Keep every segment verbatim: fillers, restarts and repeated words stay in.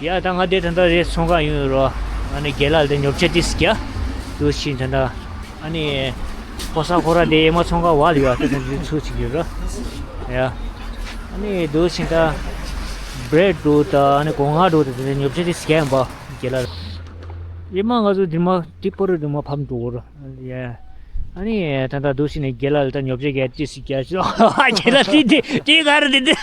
ཡ་ད་ང་དེ་ད་ལྟ་རེད་ཚོང་ཁང་ཡོང་ཡོད་རོ། ཨ་ནི་རྒན་ལགས་དེ་ཉོ་ཆ་ཏིས་རྒྱ་དུ་ཕྱིན་ད་ལྟ། ཨ་ནི་ཕོ་གསར་ཁོ་ར་དེ་ཨེ་མ་ཚོང་ཁང་བ་ལ་ཡོད་ཨ་ད་ད་དུ་ཚུར་ཅིག་ཡོད་རོ། ཡ་ཨ་ནི་དུ་ཕྱིན་ད་བྷི་རེཌ་འདུག་ད་ཨ་ནི་སྒོ་ང་འདུག་ད་དེ་ཉོ་ཆ་ཏིས་རྒྱ་ཡིན་པ་རྒན་ལགས། ཨེ་མ་ང་ཚོ་འདི་མ་འདི་པོ་རེད་འདུག་མ་ཕམ་འགྲོ་གོ་རོ། ཡ་ཨ་ནི་ད་ད་དུ་ཕྱིན་ནས་རྒན་ལགས་ལ་ད་ཉོ་ཆ་རྒྱ་ཏིས་རྒྱ་ཞོ་རྒན་ལགས་དེ་དེ་དེ་ག་རེ་དེ་དེ།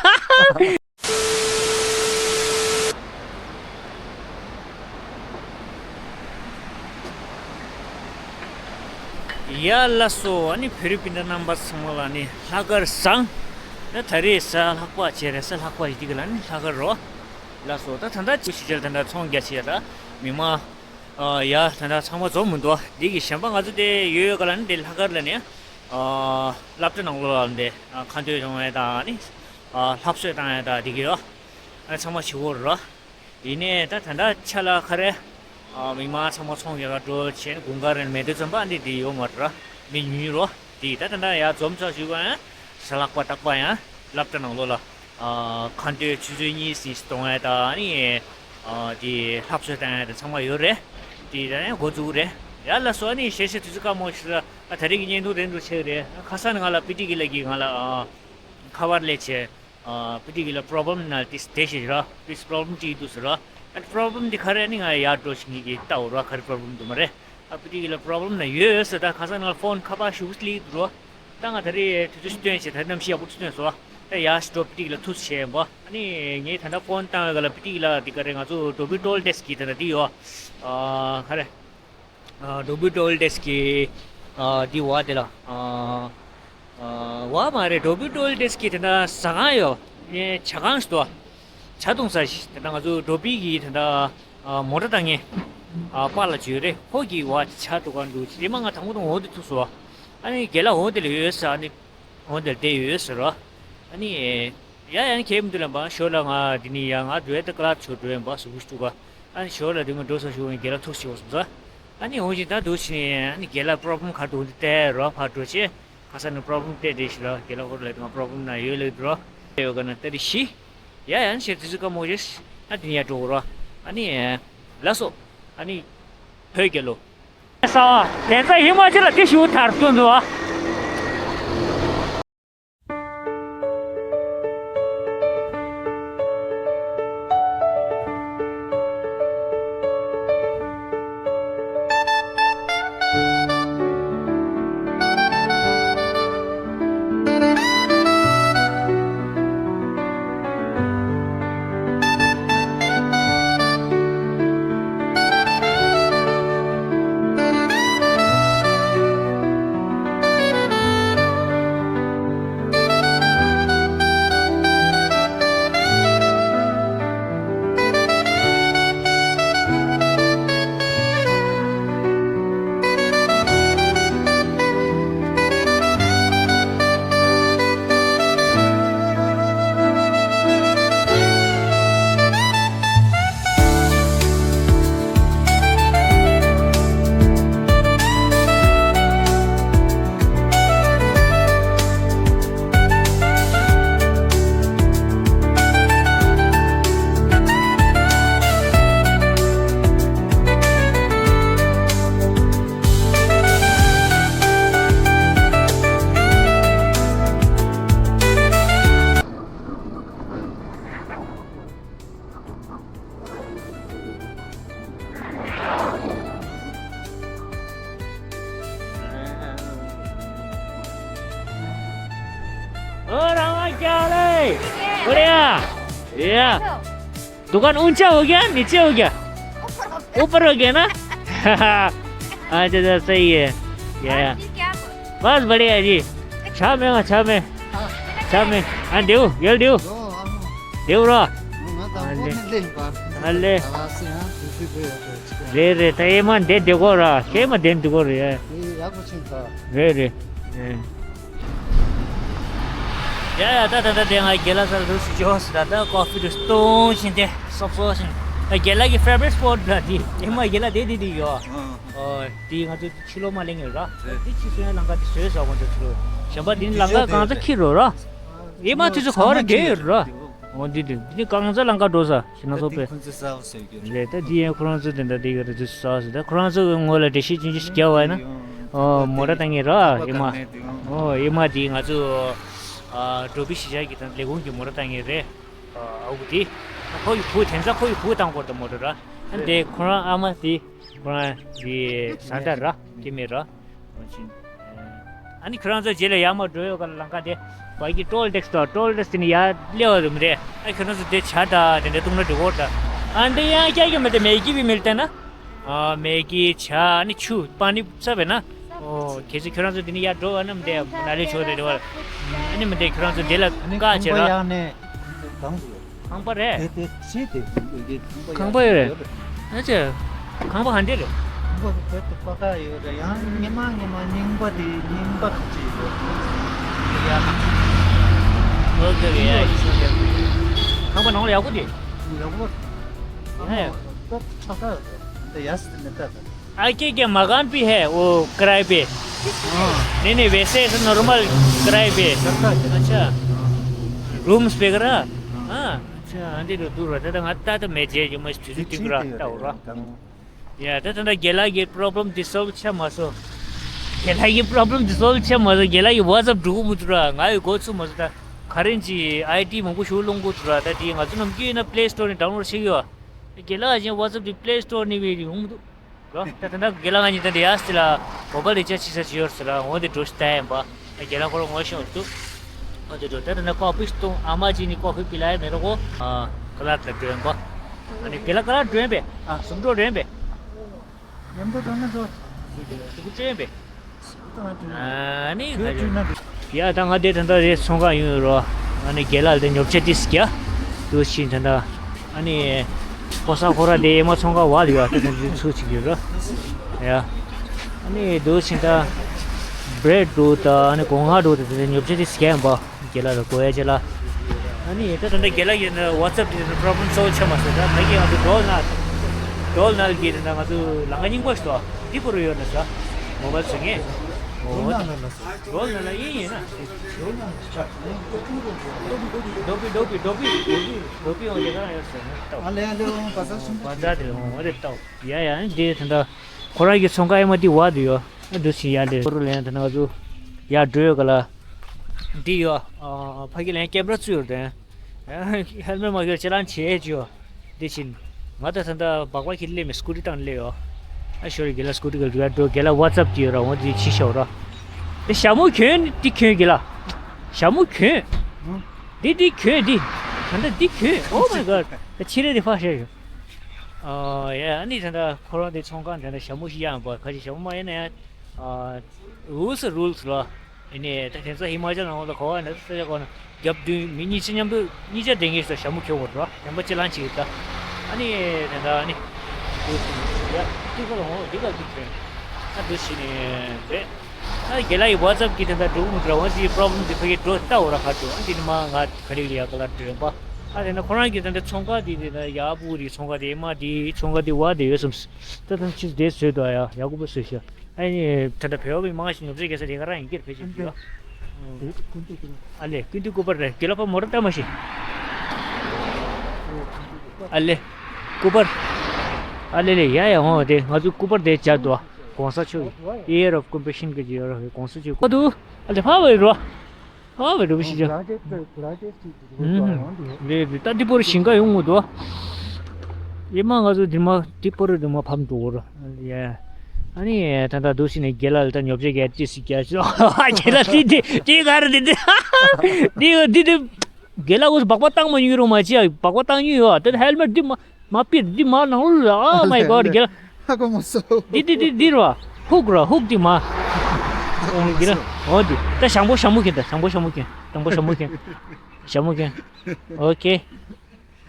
ཡ་ལགས་སོ། ཨ་ནི་བོད་རིགས་སྤུན་ཟླ་རྣམ་པ་ཚང་མ་ལ་ནི་ལྷག་དཀར་བཟང་། ད་ད་རེས་གཟའ་ལྷག་པ་བྱས་རེད། གཟའ་ལྷག་པ་ཡི་དེ་ག་ལ་ནི་ལྷག་དཀར་རོ། ལགས་སོ། ད་ད་ད་ཅིག་ཤི་བྱས་ད་ད་ཚོང་རྒྱག་བྱས་ད་མི་མང་ཡ་ད་ད་ཚང་མ་འཛོམས་མི་འདུག་འདི་གི་གཞན་པ་ང་ཚོ་དེ་ཡོད་ཡོད་ག་ལ་ནི་དེ་ལྷག་དཀར་ལ་ནི་སློབ་གྲྭ་ནང་ལོགས་ལ་འདི་ཁ་འདོན་བྱུང་བས་ད་ནི་ལྷ་གསོལ་བཏང་ཡ་ད་འདི་གི་རོ། ཨ་ཚང་མ་བྱེད་དགོས་རེད་རོ། ཡིན་ནའི་ད་ད་ལྟ་ཆ་ལ་ཁ་རེ། ཨ་མི་མང་ཚང་མ་ཚོང་རྒྱག་ག་འགྲོ་བྱས་ནས་དགུན་ཁ་རེ་མེ་དུ་ཙམ་པ་འདི་འདི་ཡོད་མ་རེད། མི་ཉུང་རོ། འདི་ད་ད་ལྟ་ཡར་འཛོམས་ཚར་ཞུ་ག་ཡང་གཟའ་ལྷག་པ་རྟག་པ་ཡང་སློབ་གྲྭ་ནང་ལོགས་ལ་ཨ་ཁ་འདོན་ཆུ་ཚོད་གཉིས་ཙམ་གཏོང་ཡ་ད་ནི་ཨ་འདི་ལྷ་གསོལ་བཏང་ཡ་ད་ཚང་མ་ཡོད་རེད། འདི་ད་ཡང་འགོ་འཛུགས་རེད། ཡ་ལགས་སོ། ཨ་ནི་ཞེ་ཞེ་དུས་ཚོད་སྐར་མ་ཞིག་ལ་ཨ་ད་རེས་ཀྱི་བརྙན་ཐུང་རན་འགྲོ་ཆེ་རེད། ཁ་སང་ནས་ང་ལ་པི་ཏི་གི་ལ་གི་ང་ལ་ཨ་ཁ་པར་སླེབས་བྱས། ཨ་པི་ཏི་གི་ལ་པྲོབ་ལེམ་ན་ཏིས་དེ་ཞིག་ར་ཏིས་པྲོབ་ལེམ་ཅིག་འདུག་ཟེར་ར། ཨ་པྲོབ་ལེམ་འདི་ག་རེ་ནི་ང་ཡར་འགྲོ་ཞིག་ངེད་ཀྱིས་ལྟ་འོ་ར་ག་རེ་པྲོབ་ལེམ་འདུག་མ་རེད། ཨ་པི་ཏི་གི་ལ་པྲོབ་ལེམ་ན་ཡོད་ཟེར། ད་ཁ་སང་ང་ལ་ཕོན་ཁ་པར་ཞུ་སླེབས་འདུག་ར། ད་ང་ད་རེས་དུས་ཚོད་སྟོན་བྱས་ད་གནམ་གཤིས་ཡག་པོ་ཅིག་སྟོན་སོང་། ད་ཡར་ཞིག་འགྲོ་པི་ཏི་གི་ལ་ཐུག་བྱས་ཡིན་པ། ཨ་ནི་ངས་ད་ལྟ་ཕོན་བཏང་བའི་ག་ལ་པི་ཏི་གི་ལ་འདི་ག་རེ་ང་ཚོ་ཌོ་བི་ཊོལ་ཌེ་སི་ཀི་ད་ལྟ་འདི་ཡོད། ཨ་ག་རེ། ཨ་ཌོ་བི་ཊོལ་ཌེ་སི་ཀི་ཨ་འདི་བ་དེ་ལ་ཨ་ཨ་བ་མ་རེད། ཌོ་བི་ཊོལ་ཌེ་སི་ཀི་དེ་འདྲ་ཟ་ཁང་ཡོད། ཨེ་ཇ་ཁང་ཞིག་འདུག་ཇ་འཐུང་ས་ཞིག་དེ་འདྲ་ང་ཚོ་ཌོ་བི་གི་དེ་འདྲ་ཨ་མོ་ཊ་བཏང་མཁན་ཨ་པཱ་ལགས་ཅིག་ཡོད་རེད། ཁོ་གི་བ་ཇ་འཐུང་ག་འགྲོ་ཅི་རེད་མ། ང་དང་པོ་དང་འོ་དེ་ཐུག་སོང་། ཨ་ནི་རྒན་ལགས་འོ་དེ་ལ་ཡོད་ས་ཨ་ནི། འོ་དེར་བསྡད་ཡོད་ཟེར་རོ། ཨ་ནི། ཡ་ཡང་ཁྱེད་མི་འདུག་ལ་འབའ་ཞོར་ལ་ང་འདི་ནི་ཡ་ང་འགྲོ་ཡ་ད་ཀ་ལབ་ཆོག་འགྲོ་ཡ་འབའ་སུ་བུ་ཞུ་ག་ཨ་ནི་ཞོར་ལ་འདི་ང་འགྲོ་ས་ཞུ་བ་རྒན་ལགས་ཐུག་ཞུ་བ་སོང་ས། ཨ་ནི་འོང་ཞིང་ད་འདུག་ཕྱིན་ཨ་ནི་རྒན་ལགས་པྲོབ་ལེམ་ག་རེ་འདུག་འདི་ལྟ་རོ་ཕར་འགྲོ་ཆེ། ཁ་སང་ནི་པྲོབ་ལེམ་སྟེ་རེད་ཞིག་ལ་རྒན་ལགས་ཧོར་ལ་ང་པྲོབ་ལེམ་ན་ཡོད་ལེ་འགྲོ། ཡོད་ག་ན་ད་རེ་ཤི། ཡ་ཡང་ཞེ་དུས་ཚོད་སྐར་མོ་རེ་ཤི་ཨ་འདི་ནི་ཡ་འགྲོ་གོ་རོ། ཨ་ནི། ལགས་སོ། ཨ་ནི། བོད་རྒྱལ་ལོ། ས་བ་དེ་ཚ་ཧི་མ་ཅལ་ལ་དེ་ཞུ་ཐར་སྐྱོན་འདུག་ཨ། ओ रामा, क्या हाल है? बढ़िया। या। दुकान ऊंचा हो गया, नीचे हो गया? ऊपर हो गया। ऊपर हो गया ना? अच्छा, अच्छा, सही है। या, या। और जी, क्या बोल? बस बढ़िया है जी। छा में, छा में। छा में। हाँ, देव, ये देव। देव रो। अले। रे रे, त ये मन दे देखो रा, के मन दे देखो रे। रे रे। ཡ་ཡ་ད་ད་ད་དེ་ང་རྒན་ལགས་ཚར་འདུག་སུ་ཅོ་སི་ད་ད་ཀོ་ཕི་དུ་སྟོང་བཞིན་དེ་སོབ་སོབ་བཞིན་ད་རྒན་ལགས་ཀྱི་ཕེ་ཝ་རི་ཊི་སི་པོ་ཊི་ད་དེ་ཨེ་མ་རྒན་ལགས་དེ་དེ་དེ་ཡོད། ཨོ་དེ་ང་ཚོ་ཕྱི་ལོགས་མ་གླེང་ཡོད་ར། དེ་ཕྱི་སོ་ཡ་ལང་ཀ་དེ་བཟོས་ས་ཁོང་ཚོ་ཕྱི་ལོགས་གཞན་པ་དེ་ནི་ལང་ཀ་གང་ཚ་ཁྱི་རོ་ར། ཨེ་མ་དུས་ཚོད་ག་བ་ར་རྒན་ཡོད་ར། འོ་འདི་འདི་འདི་ནི་གང་ཚ་ལང་ཀ་འགྲོ་ས་ཞེ་ན་ཚོ་པས། ཁོང་ཚོ་ས་བ་ཟེར་གྱི་རེད། ལས་ད་འདི་ཡང་ཁོ་རང་ཚོ་དེ་འདྲ་དེ་ག་རེ་དུས་སུ་ས་བ་ཟེར། ད་ཁོ་རང་ཚོ་གི་ངོ་ལ་འགྲེལ་བཤད་ཅུང་ཅུང་ཞིག་རྒྱབ་པ་ཡིན་ན། ཨོ་མོ་ཊ་བཏང་གི་ར་ཨེ་མ། ཨོ་ཨེ་མ་དེ་ང་ཚོ་ཨ་འགྲོ་བི་གཞིས་ཆགས་ཀྱི་དང་ལས་ཁུངས་ཀྱི་མོ་ཊ་བཏང་གི་རེད། ཨ་འུ་དེ་ཁོ་ཡི་བུ་དེ་ཚ་ཁོ་ཡི་བུ་བཏང་དགོས་ད་མོ་ཊ་ར། ཨ་འདི་ཁོ་རང་ཨ་མ་དེ་ཁོ་རང་དེ་ས་མཐའ་ར་དེ་མེད་ར། ཨ་ནི་ཁྱོད་རང་ཚོ་རྗེས་ལ་ཡར་མར་འགྲོ་ཡོད་ག་ལ་ལམ་ཁ་དེ། བ་གི་ཊོལ་ཊེག་སི་དང་ཊོལ་ཊེག་སི་དེ་ནི་ཡར་སླེབས་པ་རུམ་རེད། ཨ་ཁྱོད་རང་ཚོ་དེ་ཇ་དང་དེ་འདྲ་བཏུང་ན་འགྲིག་གོ་ད། ཨ་འདི་ཡང་སྐྱག་གི་མི་དེ་མེ་གི་བི་མིལ་ཏེ་ན། ཨ་མེ་གི་ཇ་ཨ་ནི་ཆུ་པ་ནི་ས་བས་ན། ཨོ་ཁྱེད་ཚོ་ཁྱོད་རང་ཚོ་དེ་ནི་ཡར་འགྲོ་བ་ན་མི་དེ་ན་ལི་ཆོ་རེད་རེད་བ། ཨ་ནི་མི་དེ་ཁྱོད་རང་ཚོ་དེ་ལ་ཨ་ནི་བཀག་བྱེད་ར། ཡག་ནས་གང་དུ། ཁང་པ་རེད། དེ་དེ་ཕྱི་དེ་ཁང་པ་ཡོད་རེད། ཨ་ཅེ། ཁང་པ་ག་འདྲ་རེད། ཁང་པ་དེ་དེ་པ་ཀ་ཡོད་རེད། ཡང་ཉི་མ་ཉི་མ་རྙིང་པ་དེ་རྙིང་པ་ག་ཅི་ཡོད་རེད། ཡ། ཨོ་ཁེ་ཡ་ཡ། ཁང་པ་ནང་ལ་ཡག་པོ་དེ། ཡག་པོ། ཨ་ཡ། ད་ཆ་ཀ་ཡོད་རེད། ད་ཡ་སི་དེ་མེད་ད། आगे के मकान भी है वो किराए पे? नहीं, नहीं, वैसे ऐसे नॉर्मल किराए पे। अच्छा। रूम्स वगैरह? हाँ। अच्छा, हाँ, दे दो, दूर रहता था, हाँ, ता तो मैं जे, जो मैं स्थिति ठीक रहा था, हो रहा। या, तो तना गेला ये प्रॉब्लम डिसॉल्व छे मासो। गेला ये प्रॉब्लम डिसॉल्व छे मासो, गेला ये WhatsApp ढुकु मुतुरा, ngai go chu maso ta. Current ji I T mongko shu longo tura, ta di nga chu nam ki na Play Store ni download shi yo. Geela ji WhatsApp di Play Store ni bi hung du. Ro, ta ta na geela nga ni ta de as la mobile recharge chi sa chi yor sara, ngo de dos time ba. Geela ko ngo sho tu. Ngo de do ta na ko pis tu ama ji ni ko pi lai me ro ko. Ah, kala ta de ba. Ani geela kala de be. Ah, sum do de be. ཉམས་ཏོག་ཏོ་ན་ཏོ། ཏུ་ཀུ་ཅོ་ཡིན་པས། ཨ་ནི་ཁ་ཅོ། ཡ་ད་ང་དེ་ད་ལྟ་རེད་ཚོང་ཁང་ཡོང་ཡོད་རོ། ཨ་ནི་རྒན་ལགས་དེ་ཉོ་ཆ་ཏིས་རྒྱ། དུ་ཕྱིན་ད་ལྟ། ཨ་ནི། ཕོ་གསར་ཁོ་ར་དེ་ཨེ་མ་ཚོང་ཁང་བ་ལ་ཡོད་ཨ་ད་ད་ཚུ་ཚུ་ཅིག་ཡོད་རོ། ཡ། ཨ་ནི་དུ་ཕྱིན་ད། བྲེད་འགྲོ་ད་ཨ་ནི་སྒོ་ང་འགྲོ་ད་དེ་ཉོ་ཆ་ཏིས་རྒྱ་ཡིན་པ། རྒན་ལགས་ལ་གོ་ཡ་ཅེ་ལ། ཨ་ནི་ད་ད་ལྟ་རྒན་ལགས་ཀྱི་ནི་ཝ་ཙབ་དེ་ནི་པྲོབ་ལེམ་སོལབ་ཆགས་མ་སོང་ད་ད་གི་ང་ཚོ་ཌོལ་ནལ། ཌོལ་ནལ་གྱི་ད་ང་ཚོ་ལམ་ཁ་རྙིང་པ་ཞིག་འདུག་འདི་པུ་རུ་ཡོད་ན་ས། མོ་བལ་ཟེར་ངེས། ཌོལ་ནལ་ལ་ཡིན་ཡིན་ན། ཌོ་པི་ཌོ་པི་ཌོ་པི་ཌོ་པི་ཌོ་པི་ཡོང་རྒྱ་གར་ཡོད་ཟེར་ན་ལྟ། ཨ་ལེ་ཨ་ལེ་འོང་བ་ས་སུམ་པ་ཛ་དེ་འོང་བ་རེད་ལྟ། ཡ་ཡ་འདི་ད་ལྟ་ཁོ་རང་གི་ཚོང་ཁང་ཨེ་མ་འདི་བ་དུ་ཡོད། ཨ་འདུ་ཞིག་ཡ་ལེ་པུ་རུ་ལེན་ད་ང་ཚོ་ཡ་འགྲོ་ཡོད་ག་ལ། འདི་ཡོད། ཨ་ཕ་གི་ལན་ཀེམ་ར་བཙུགས་ཡོད་དེ། ཧེལ་མེ་ཊི་མ་གིར་ཅི་ལང་ཆེ་ཅིའོ། འདི་ཕྱིན། ང་ད་ད་ད་སྦག་སྦག་ཁྱེར་སླེབས་མེད་སྐུ་ཊི་བཏང་སླེབས་ཡོ། ཨ་ཤོར་གི་ལ་སྐུ་ཊི་ག་ལ་འགྲོ་ག་ལ་ཝ་ཙབ་ཀྱི་ཡོད་ར་འོ་འདི་ཕྱི་ཤོར་ར། འདི་ཞྭ་མོ་གྱོན་འདི་གྱོན་གི་ལ། ཞྭ་མོ་གྱོན། འདི་འདི་གྱོན་འདི། ད་ད་འདི་གྱོན། Oh my God. ད་ཕྱི་རེ་འདི་ཕ་ཤེ་ཡོ། ཨ་ཡ་ཨ་ནི་ད་ད་ཁོ་རང་འདི་ཚོང་ཁང་ད་ད་ཞྭ་མོ་ཞིག་ཡང་པ་ཁ་ཅིག་ཞྭ་མོ་མ་ཡིན་ན་ཡང་། ཨ་རུལ་སི་རུལ་སི་ལ། ཨ་ནི་ད་དེ་ཚོ་ཧི་མ་ཅལ་ནང་ལ་གོ་བ་ནི་ས་ཆ་གོ་ན་རྒྱབ་མདུན་མི་གཉིས་ཆ་མཉམ་དུ་གཉིས་ཆ་བསྡད་མཁན་ཞིག་ཞྭ་མོ་གྱོན་དགོས་འགྲོ་གཞན་པ་ཅི་ལང་ཅིག་ད། ཨ་ནི་དེ་འདྲ་ཨ་ནི། ཡ་ཏི་ཁོ་ལ་འོ་འདི་ག་འདི་གྱོན། ཨ་འདི་ཕྱི་ནས་རེད། ཨ་རྒན་ལགས་ཡི་ཝ་ཙབ་གི་དེ་འདྲ་འགྲོ་གི་མི་འདུག་ར་འོ་འདི་པྲོབ་ལེམ་འདི་ཕ་གི་འགྲོ་ལྟ་འོ་ར་ཁ་འགྲོ་ཨ་འདི་ནི་མ་ང་ག་རེ་ལ་ཡ་ག་ལ་འགྲོ་ཡོང་པ། ཨ་དེ་ན་ཁོ་རང་གི་དེ་འདྲ་ཚོང་ཁང་འདི་དེ་ན་ཡ་བུ་རི་ཚོང་ཁང་དེ་མ་འདི་ཚོང་ཁང་འདི་ཝ་དེ་ཡོད་སམ། ད་ད་ཕྱི་དེ་བཟོས་འདུག་ཡ་ཡ་གུ་པ་བཟོས་ཤག་ཨ་ནི་ད་ལྟ་བོད་པའི་མང་ཞིག་ཉོ་ཆ་རྒྱག་ས་དེ་ག་རང་ཡིན་གྱི་རེད་ཕལ་ཆེར་ཡོད། ཨ་ལེ་ཀུན་ཏུ་སྐུ་པར་རེད་དགེ་ལགས་པ་མོ་ར་ལྟ་མ་ཤེས། ཨ་ལེ་སྐུ་པར། ཨ་ལེ་ལེ་ཡ་ཡ་འོང་དེ་ང་ཚོ་སྐུ་པར་དེ་བྱ་འདུག་གོང་ས་མཆོག་གི་Year of Compassion གི་ཡོད་ར་གོང་ས་མཆོག་གི་གོ་འདུག་ཨ་ལེ་ཕ་བ་ཡོད་རོ། ཨ་བའི་འགྲོ་བ་ཞིག་ཅང་། རེད་རེད་ད་འདི་པོ་རུ་ཞིང་ཁ་ཡོང་ངོ་འདུག་ཡེ་མ་ང་ཚོ་འདི་མ་འདི་པོ་རུ་འདི་མ་ཕམ་འགྲོ་གོ་ར། ཡ། ཨ་ནི་ད་ལྟ་འདུག་ཟིན་ནས་རྒན་ལགས་ལ་ད་ཉོ་ཆ་གས་ཏི་སི་རྒྱ་ཞོ། རྒན་ལགས་འདི་འདི་འདི་ག་རེ་འདི་འདི་འདི་འདི་འདི་རྒན་ལགས་འུ་སྦག་པ་བཏང་མ་མྱོང་རུང་མ་ཅི་ཡ་སྦག་པ་བཏང་མྱོང་ཡོད་ད་ཧེལ་མེ་ཊི་འདི་མ། མ་པིར་འདི་མ་ནང་ལ་ཨ་མའི་གོ་རྒྱལ། ཧ་གོ་མ་སོ། འདི་འདི་འདི་འདི་ར་ཧུག་ར་ཧུག་འདི་མ། རྒྱལ་འོ་འདི་ད་ཞང་པོ་ཞང་མོ་ཁྱེན་ད་ཞང་པོ་ཞང་མོ་ཁྱེན་ཞང་པོ་ཞང་མོ་ཁྱེན་ཞང་མོ་ཁྱེན། ཨོ་ཁེ།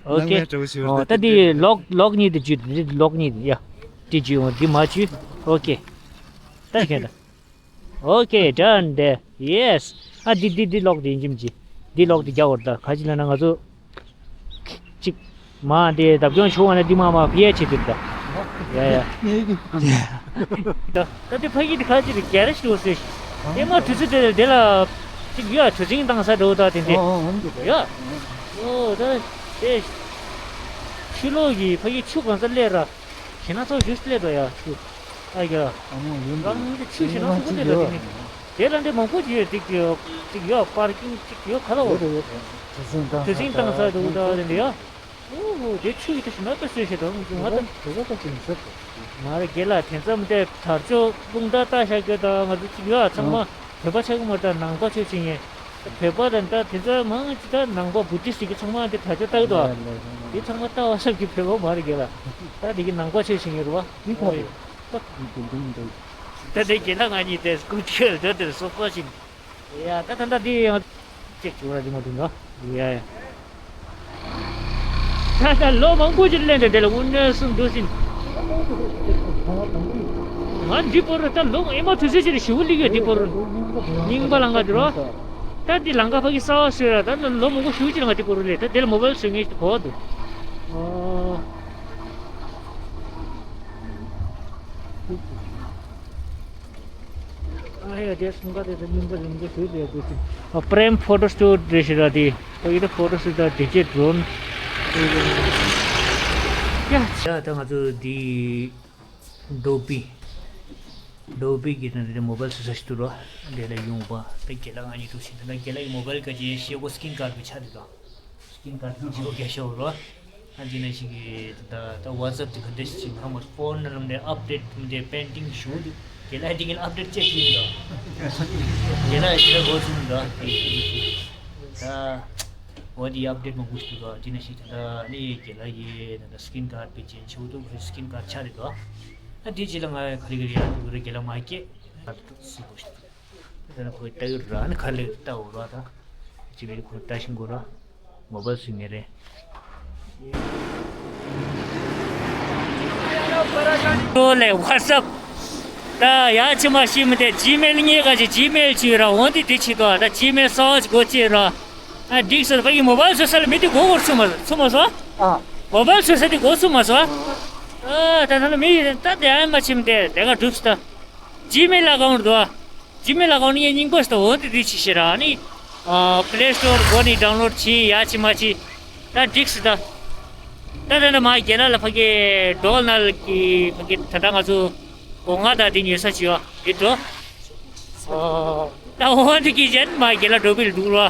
ཨོ་ཁེ། ཨོ་ད་འདི་ལོག་ལོག་གཉིས་འདི་བཅུད་འདི་ལོག་གཉིས་འདི་ཡ། འདི་བཅུད་འོ་འདི་མ་བཅུད། ཨོ་ཁེ། ད་ཁྱེན་ད། Okay, done there. Yes. ཨ་འདི་འདི་འདི་ལོག་འདི་ཡིན་གྱི་མི་གྱི། འདི་ལོག་འདི་རྒྱག་འོར་ད་ག་ཅི་ལ་ན་ང་ཚོ། ཅིག་མ་འདི་བདག་སྐྱོང་ཆུང་བ་ན་འདི་མ་མ་ཕི་ཡ་ཆེ་འདུག་ད། ཡ་ཡ། ད་ད་འདི་ཕ་གི་འདི་ག་ཅི་རེད་ག་རེ་ཞིག་འོ་ཟེར། ཨེ་མ་དུས་ཚོད་དེ་འདི་ལ། ཅིག་ཡ་དུས་ཚིགས་བཏང་ས་འགྲོ་ད་དེ་འདི། ཡ། ཨོ་ད་དེ་ཕྱི་ལོགས་ཀྱི་ཕ་གི་ཆུ་གང་ས་སླེབས་ར། ཞེ་ན་ཚོ་ཞུ་སླེབས་ར་ཡ་ཆུ། ཨ་ཡ། ཨ་མོ་ཡིན་རང་གི་ཆུ་ཞེ་ན་ཚོ་གོ་སླེབས་ར་དེ་ནི། དེ་ལ་འདྲེ་མང་པོ་ཅིག་ཡོད་ཅིག་ཡོད་ཅིག་ཡོད་པར་ཀིང་ཅིག་ཡོད་ག་ལ་འོ། དེ་སྲིང་བཏང་ས་དེ་འུ་ད་དེ་འདྲ་ཡ། ཨོ་ཧོ་དེ་ཆུ་ཡི་དེ་ཞེ་ན་ད་སོས་ཞེ་ད་ང་ད། དེ་ག་ད་ཅིག་ཟེར། མ་རེད་དགེ་ལགས་དེ་ཚོ་མི་དེ་དར་ལྕོག་རླུང་རྟ་ལྟ་བཞག་རྒྱུ་དང་ང་ཚོ་ཅིག་ཡོད་ཨ་ཚང་མ་བོད་པ་ཆགས་ཀྱི་མ་རེད་ད་ནང་པ་ཆོས་བྱེད་མཁན། བོད་པ་དང་ད་དེ་ཚོ་མང་ཅིག་ད་ནང་པ་བུ་ཏི་སི་གི་ཚང་མ་དེ་དར་ལྕོག་ལྟ་གི་འདུག་ཨ། དེ་ཚང་མ་ལྟ་བ་སབ་ཀྱི་བོད་པ་མ་རེད་དགེ་ལགས། ད་དེ་གི་ནང་པ་ཆོས་བྱེད་མཁན་རེད་བ། ད་དེ་དགེ་ལགས་ང་གཉིས་དེ་སྐུ་མཁྱེན་ད་དེ་སོག་པ་ཞིག་ཡ་ད་ད་ད་དེ་ཡང་ཅེག་བྱུང་ར་དེ་མ་དུང་ད། ཡ་ཡ། ད་ད་ལོ་མང་པོ་ཅིག་ལེན་ཏེ་དེ་ལ་དངོས་གནས་སུ་འདུག་ཟིན། ང་འདི་པོ་རུ་ད་ལོ་ཨེ་མ་དུས་ཚོད་ཅིག་ལ་ཞུ་ལི་ཡོད་འདི་པོ་རུ། རྙིང་པ་ལང་ཀ་འདི་རོ། ད་འདི་ལང་ཀ་ཕ་གི་ས་བ་སོས་ར་ད་ལོ་མང་པོ་ཞུ་ཅིག་ལ་ང་འདི་པོ་རུ་ལས་ད་དེ་ལ་མོ་བལ་སོས་ངེས་ཤིག་གོ་འདུག་ཨ། ཨ་ཡ་དེ་སུམ་ཀ་དེ་ཚོ་རྙིང་པ་རྙིང་པ་ཞུ་དེ་དགོས་ཀྱི། ཨ་པྲེམ་ཕོ་ཊོ་སི་ཊུ་ཌི་ཡོད་རེད་ཤི་ར་དེ། ཨ་ཡི་ད་ཕོ་ཊོ་སི་ཊུ་ཌི་ཇེ་ཌི་རོན། ཡ་ཡ་ད་ང་ཚོ་དེ་ཌོ་བི་ཌོ་བི་གི་ད་དེ་མོ་བལ་སུ་ས་ཞིག་ཏུ་རོ། དེ་ལ་ཡོང་བ་དེ་དགེ་ལགས་ང་གཉིས་འདུག་ཕྱིན་ད་དགེ་ལགས་ཀྱི་མོ་བལ་ག་ཅི་ཤེས་གོ་སི་ཀིན་གཱཌ་བི་ཆ་དེ་དང་། སྐྱིན་ག་དུས་ཅིག་རྒྱ་ཤོག་རོ། ཨ་ཅི་ན་ཞིག་གི་ད་ད་ཝ་ཙབ་དེ་ག་འདྲ་ཞིག་ཅིག་ཁ་མ་ཕོན་ནང་ལ་ཨབ་ཌེ་ཊི་མི་འདྲ་པེན་ཌིང་ཞུ་འདུག་དེ་ལ་དེ་གིན་ཨབ་ཌེ་ཊི་ཅེག་ཡིན་དོ། དེ་ལ་དེ་ལ་གོ་ཚུན་དོ། ད་འོ་དེ་ཨབ་ཌེ་ཊི་མང་པོ་ཞིག་འདུག་ཨ་ཅི་ན་ཞིག་ད་ནི་དེ་ལ་ཡི་ད་སྐྱིན་ག་པེ་ཅན་ཆུ་འདུག་སྐྱིན་ག་ཆ་རེད་དོ། ཨ་དེ་ཅི་ལ་ང་ག་རེ་ག་རེ་ཡ་འདུག་རེ་དེ་ལ་མ་སྐྱེ། ཨ་སུ་གོ་ཞིག་དེ་ནས་ཁོས་ལྟ་གི་ར་ནི་ཁ་ལེ་ལྟ་འོ་ར་ད། ཅི་བས་ཁོས་ལྟ་ཤིང་གོ་ར། མོ་བལ་སུ་ངེ་རེད། ཏོ་ལེ་ཝ་ཙབ། ད་ཡ་ཅི་མ་ཤི་མི་དེ་ཇི་མེལ་ཉེ་ག་ཅི་ཇི་མེལ་ཅི་ར་འོན་ཏེ་དེ་ཅི་ཏོ་ད་ཇི་མེལ་སོ་ཅི་གོ་ཅི་ར། ཨ་འགྲིག་སོ་ཕ་གི་མོ་བལ་སུ་ས་ལ་མི་དེ་གོ་གོར་ཚུ་མ་ཚུ་མ་སོ། ཨ། མོ་བལ་སུ་ས་དེ་གོ་ཚུ་མ་སོ། ཨ་ད་ན་ལ་མི་ད་དེ་ཨ་མ་ཆིམ་དེ་དེ་ག་གྲུབ་སྟ། ཇི་མེལ་ཨ་ཀའུན་ཊི་དོ། ཇི་མེལ་ཨ་ཀའུན་ཊི་ངས་རྙིང་པ་ཞིག་དང་འོ་དེ་དེ་ཅི་ཞེ་ར་ནི། ཨ་པི་ལེ་སི་ཊོར་སྒོ་ནས་ཌའུན་ལོཌ་བྱས་ཡ་ཅི་མ་ཅི། ད་འགྲིག་སི་ད། ད་ད་ད་མ་རྒན་ལགས་ལ་ཕ་གི་ཌོལ་ནལ་གི་ཕ་གི་ད་ད་ང་ཚོ་སྒོ་ང་ད་དེ་ཉོས་ས་ཅི་ཡོད་དེ་འགྲོ། ཨོ། ད་འོ་དེ་གི་ཅན་མ་རྒན་ལགས་འགྲོ་བིལ་འདུག་རོ།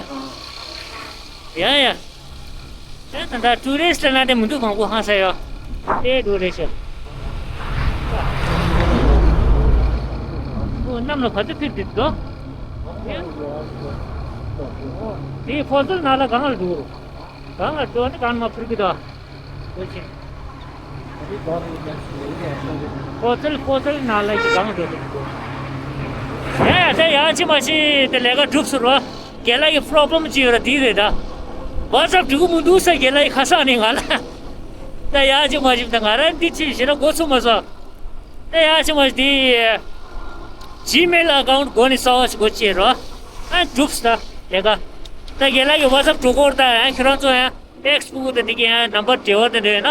ཡ་ཡ། ད་ད་ད་ཊུ་རི་སི་ཊི་ལ་དེ་མི་འདུག་མང་པོ་ཧང་ས་ཡོད། དེ་འགྲོ་རེད་ཤག་ཨོ་གནམ་ལ་ག་ཚོད་ཕེབས་འདུག་དོ། དེ་ཕོ་ཚོད་ནང་ལ་གང་ལ་འགྲོ། གང་ལ་འགྲོ་ནི་གང་མ་ཕུར་གི་དོ། ཁོ་ཚལ་ཁོ་ཚལ་ནང་ལ་ཞིག་གང་འགྲོ་འདུག་ཡ་ད་ཡ་ཅི་མ་ཅི་དེ་ལས་ཀ་གྲུབ་ཟེར་བ། རྒན་ལགས་ཀྱི་པོ་རོབ་ལེམ་ཅིག་ཡོད་ར་དེ་རེད་ད། ཝ་ཙབ་འགྲིག་གི་མི་འདུག་ས་རྒན་ལགས་ཀྱི་ཁ་སང་ནས་ང་ལ། ད་ཡ་ཅི་མ་ཅི་ད་ང་རང་འདི་ཅི་ཞེ་ན་འགོ་ཚུགས་མ་སོང་། ད་ཡ་ཅི་མ་ཅི་དེ། ཇི་མེལ་ཨ་ཀའུན་ཊི་སྒོ་ནས་གསར་པ་ཞིག་སྒོ་ཕྱེ་རོགས། ཨ་གྲུབ་ས་ད་ལས་ཀ་ད་རྒན་ལགས་ཀྱི་ཝ་ཙབ་འགྲོ་སྐོར་ད་ཡང་ཁྱེད་རང་ཚོ་ཡང་ཊེག་སི་ཕུལ་ད་འདི་ག་ཡང་ནམ་བར་འབྲེལ་བ་ད་འདྲ་ཡོད་ན།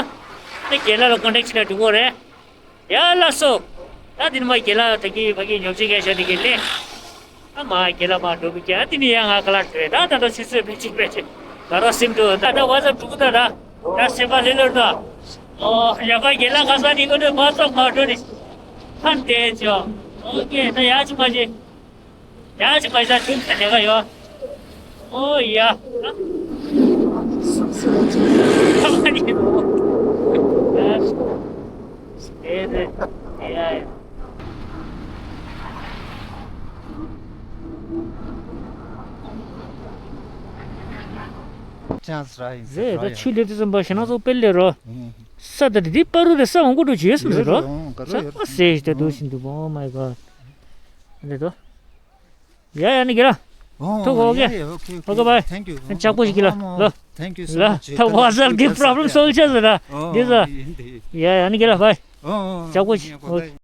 ད་རྒན་ལགས་ལ་ཀོན་ཊེག་བྱས་ན་འགྲིག་གོ་རེད། ཡ་ལགས་སོ། ད་འདི་ནས་མ་རྒན་ལགས་ད་གི་ཕ་གི་ཉོ་ཆ་ག་ཤ་འདི་གི་ལེན། ཨ་མ་རྒན་ལགས་མ་འགྲོ་གི་ཀྱང་འདི་ནས་ཡང་ང་ག་ལ་འགྲོ་ད་ད་ད་ཆུ་ཚོད་ཕལ་ཆེར་ཕལ་ཆེར་ང་རང་སེམས་འགྲོ་ད་ད་ཝ་ཙབ་འགྲོ་གི་ད་ད་ད་སེམས་པ་ལྷོད་ལྷོད་ད། ཨོ་ཡ་ཕ་རྒན་ལགས་ཁ་སང་ནི་ཀོན་ཊེག་མ་ཚོགས་མ་འགྲོ་ནི། ཧན་དེ་ཅོ། ཨོ་ཀེ་ད་ཡ་ཆུ་མ་ཆེ། ཡ་ཅི་པའི་ས་ཐུག་ས་ལས་ཀ་ཡོད། ཨོ་ཡ། ཨེ་ཡ་ཡ། ཅང་སི་ར་ཡིན་ཟེར་ད་ཆུ་ལེབ་དེ་ཙམ་པ་ཞེ་ན་ཚོ་དཔེ་ལེ་རོ། ས་ད་དེ་པ་རུ་དེ་ས་འོང་གོ་འགྲོ་བྱེད་སམ་ཟེར་རོ། ས་ཟེར་ཞིག་དེ་འདུག་བཞིན་འདུག་ཨོ་མའི་གོ་ཌ། འདི་དོ། ཡ་ཡ་ནི་གི་ལ། ཐུག་ཨོ་ཀེ། ཨོ་ཀེ་བྷའི། ལྕགས་པོ་ཞིག་གི་ལ་ལོ། ལ་ཐ་ཝ་ཙབ་གི་པོ་རོབ་ལེམ་སོལ་བྱས་ཟེར་ད། འདི་ཟ། ཡ་ཡ་ནི་གི་ལ་བྷའི། ལྕགས་པོ་ཞིག་ཨོ།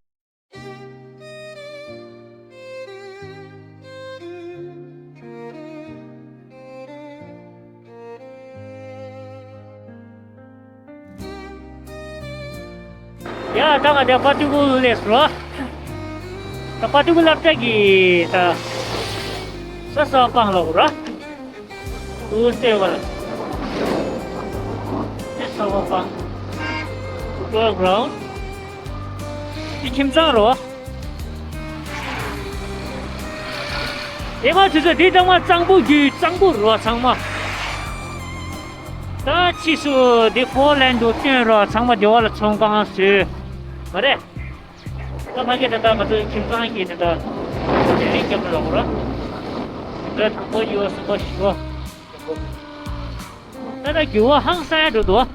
ཡ་ད་ང་དེ་པ་ཏི་ཀུ་ལེ་སོ། ད་པ་ཏི་ཀུ་ལབ་ཏེ་གི་ད་ས་ས་པང་ལོག་ར། ཏུ་སྟེ་བ་ལ། Football ground. འདི་ཁྱིམ་ཚང་རོ། ཨེ་མ་དུས་ཚོད་འདི་ཚང་མ་གཙང་པོ་རྒྱུད་གཙང་པོ་རོ་ཚང་མ། ད་ཕྱིས་སུ་འདི་ཕོ་ལན་དུ་བསྐྱོན་རོ་ཚང་མ་འདི་བ་ལ་ཚོང་ཁང་བཟོས། མ་རེད། ད་ཕ་གི་ད་ལྟ་ང་ཚོའི་ཁྱིམ་ཚང་གི་ད་ལྟ་དེ་རིང་སྐྱབས་ལ་འོ་ར། ད་དང་པོ་ཡོད་གསུམ་པ་བཞི་པ། ད་ལྟ་རྒྱུ་བ་ཧང་སང་ཡ་འགྲོ་འདུག